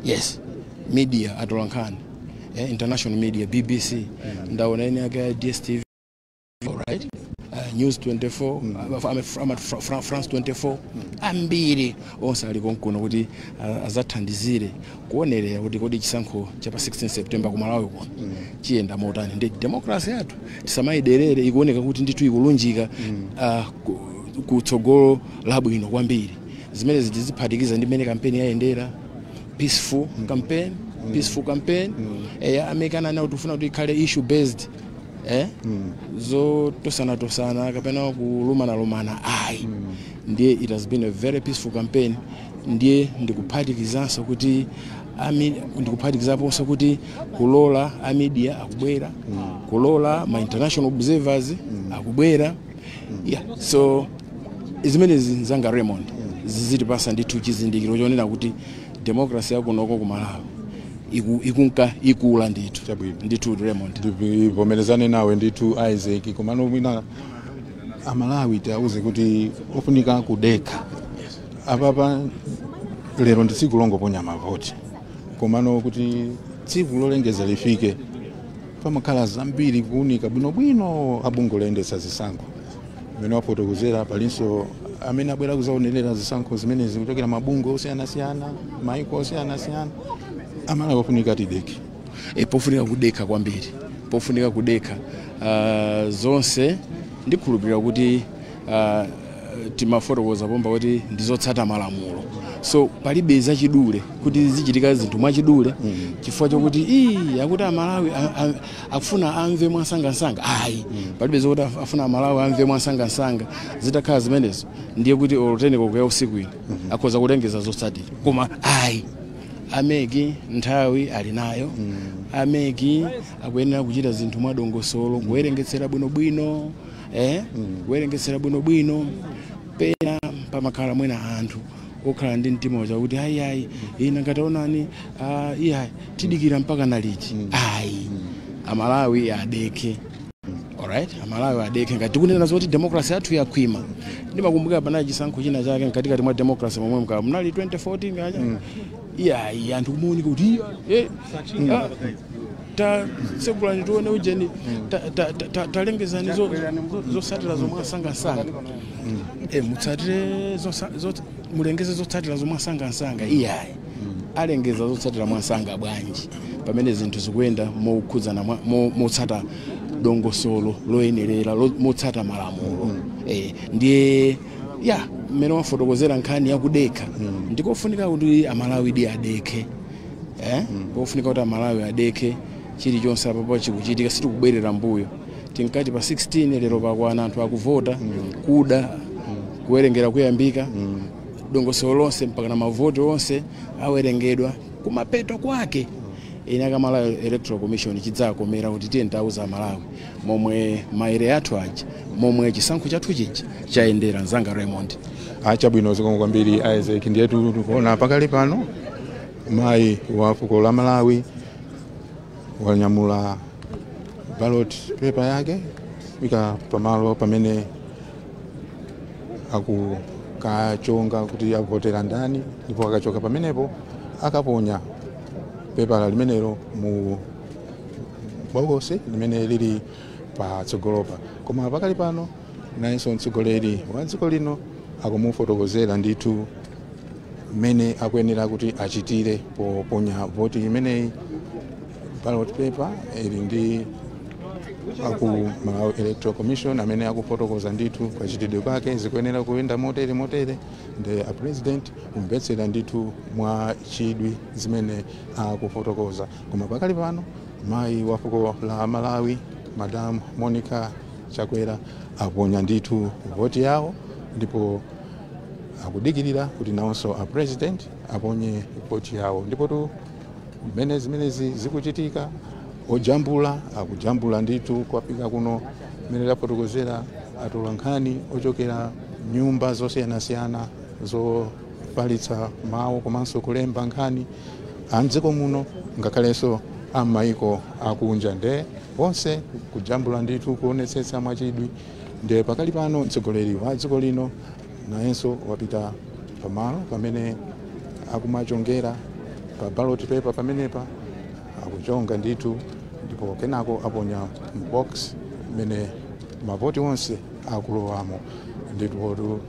Yes, media, atolankhani, international media, BBC, ndaona eni ake ya DStv, right, News 24, France 24, ambiri onse ali konkuno kuti azathandizire kuonerera kuti kodi chisankho cha pa 16 September ku Malawi kuno chiyenda motani. Ndi democracy yathu tisamayiderere, ikuoneka kuti ndithu ikulunjika kutsogolo labwino kwambiri. Zimene tiziphatikiza ndi mmene kampeni yayendera, peaceful campaign, peaceful campaign. Amekana nawo, tifuna kuti ikhale issue based, zotosana-tosana kapena kulumana-lumana ayi. Ndiye it has been a very peaceful campaign. Ndiye ndikuphatikizanso kuti ndikuphatikizaponso kuti kulola a media akubwera, kulola ma international observers akubwera. Yeah, so zimenezi, nzanga Raymond, zizitipasa ndithu chizindikiro chonena kuti democracy yakunoko ku Malawi ikunka ikula ndithu. Chabwino. Ndithu, Raymond. Ndivomerezane nawe ndithu, Isaac. Komano mwina Amalawi tiauze kuti ofunika kudekha. Apapa lero ndi tsiku longoponya mavoti, komano kuti tsiku lolengeza lifike pamakhala zambiri kuunika bwinobwino abungwe loyendetsa zisankho mmene wafotokozera. Palinso amene abwera kuzaonerera zisankho zimenezi kuchokera mabungwe osiyanasiyana, maiko osiyanasiyana. Amalawi ofunika tidekhe. Pofunika kudekha kwambiri, pofunika kudekha. Zonse ndikhulupirira kuti timafotokoza pomba kuti ndizotsata malamulo, so palibe zachidule kuti zichitika zinthu mwachidule chifukwa chokuti ii akuti Amalawi akufuna amve mwansangansanga. Ayi, palibe zokuti afuna Amalawi amve mwansangansanga. Zitakhala zimenezo ndiye kuti olo 10 koloko ya usiku ino akhoza kulengeza zotsatira, koma ayi, a MEC nthawi ali nayo. A MEC akuyenera kuchita zinthu mwadongosolo, kuwerengetsera bwinobwino, kuwerengetsera bwinobwino. Pena pamakhala mwina anthu okhala ndi mtima chakuti ayi, ayi, ina ngataonani, iyayi, tidikira mpaka naliti? Ayi, Amalawi adekhe. Alright, Amalawi adekhe. Ngati tikunena zoti democracy yathu yakhwima, ndimakumbukira panali chisankho china chake mkatikati mwa democracy momwe mka munali 2014 kaja. Iyayi, anthu kumaoneka kuti iya, tatsegulani tione ujeni, talengezani zotsatira zomwe asangasanga, mutsatire mulengeze zotsatira zomwe asangasanga. Iyayi, alengeza zotsatira mwansanga bwanji pamene zinthu zikuyenda mokhudzana motsata dongosolo loyenerera, motsata malamulo? Ndiye ya mmene wafotokozera nkhani yakudekha, ndikofunika kuti Amalawi di adekhe, Kofunika kuti Amalawi adekhe. Chilichonse apapo chikuchitika, sitikubwerera mbuyo. Tinkati pa 16, lero pakwana, anthu akuvota, kuda kuwerengera kuyambika, dongosolo lonse mpaka na mavoti onse awerengedwa. Kumapeto kwake ine a Malawi Electoral Commission chidzakomera kuti tiye ntauza Amalawi momwe maere athu aja, momwe chisankho chathu chija chayendera, mzanga Raymond. Achabwino, zikomo kwambiri, Isaac. Ndiyetu tikuona pakali pano mayi wa fuko la Malawi wanyamula ballot paper yake fika pamalo pamene akukachonga kuti avotera ndani, ndipo akachoka pamenepo akaponya pepala limenelo mu bokosi limene lili patsogolopa. Koma pakali pano nayenso mtsogoleri wa dziko lino akumufotokozera ndithu mmene akuyenera kuti achitire poponya voti imeneyi. Ballot paper ili ndi aku Malawi Electoral Commission amene akufotokoza ndithu kachitidwe kake, zikuyenera kuyenda motere motere, ndi a president kumvetsera ndithu mwa chidwi zimene akufotokoza. Koma pakali pano mayi wa fuko la Malawi, Madam Monica Chakwera, aponya ndithu voti yawo ndipo akudikirira kuti nawonso a president aponye voti yawo. Ndipo tu mmene zimenezi zikuchitika, ojambula akujambula ndithu kwafika kuno mmene tafotokozera, atola nkhani ochokera nyumba zosiyanasiyana zofalitsa mawu komanso kulemba nkhani amdziko muno ngakhalenso am'mayiko akunja, nde onse kujambula ndithu, kuonetsetsa mwachidwi. Nde pakali pano mtsogoleri wa dziko lino nayenso wapita pamalo pamene akumachongera. pa ballot paper pamenepa, akuchonga ndithu, ndipo kenako aponya box mmene mavoti onse akulowamo. Ndithu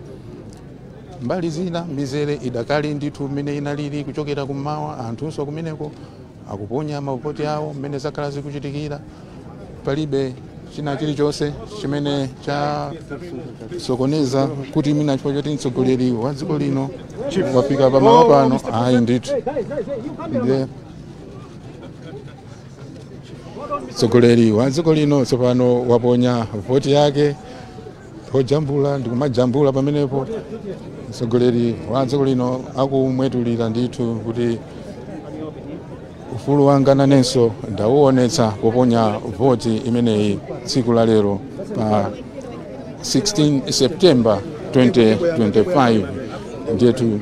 mbali zina mizere idakali ndithu mmene inalili kuchokera kummawa, anthunso kumeneko akuponya mavoti awo mmene zakhala zikuchitikira. Palibe china chilichonse chimene chasokoneza kuti mina chifukwa choti mtsogoleri wa dziko lino wafika pamalo pano, ayi ndithu. Ndiye mtsogoleri wa dziko lino tsopano waponya voti yake pojambula ndikumajambula pamenepo. Mtsogoleri wa dziko lino akumwetulira ndithu kuti ufulu wanga nanenso ndauonetsa poponya voti imeneyi tsiku la lero pa 16 September 2025. Ndithu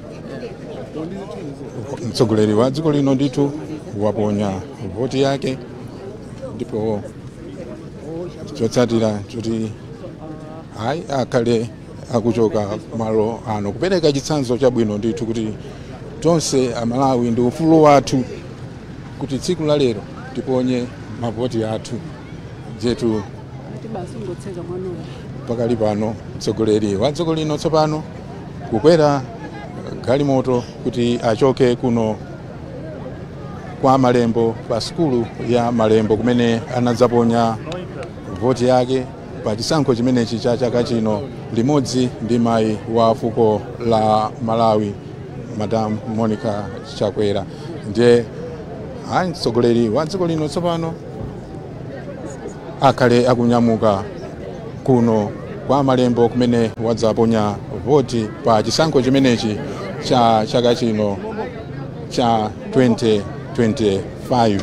mtsogoleri wa dziko lino ndithu waponya voti yake, ndipo chotsatira choti ayi akhale akuchoka malo ano kupereka chitsanzo chabwino ndithu kuti tonse Amalawi ndi ufulu wathu kuti tsiku la lero tiponye mavoti athu. Jetu pakali pano mtsogoleri wa dziko lino tsopano kukwera galimoto kuti achoke kuno kwa Malembo pa sukulu ya Malembo kumene anadzaponya voti yake pa chisankho chimenechi cha chaka chino limodzi ndi mayi wa fuko la Malawi, Madam Monica Chakwera. Ndiye ayi mtsogoleri wa dziko lino tsopano akhale akunyamuka kuno kwa Malembo kumene wadzaponya voti pa chisankho chimenechi cha chaka chino cha 2025.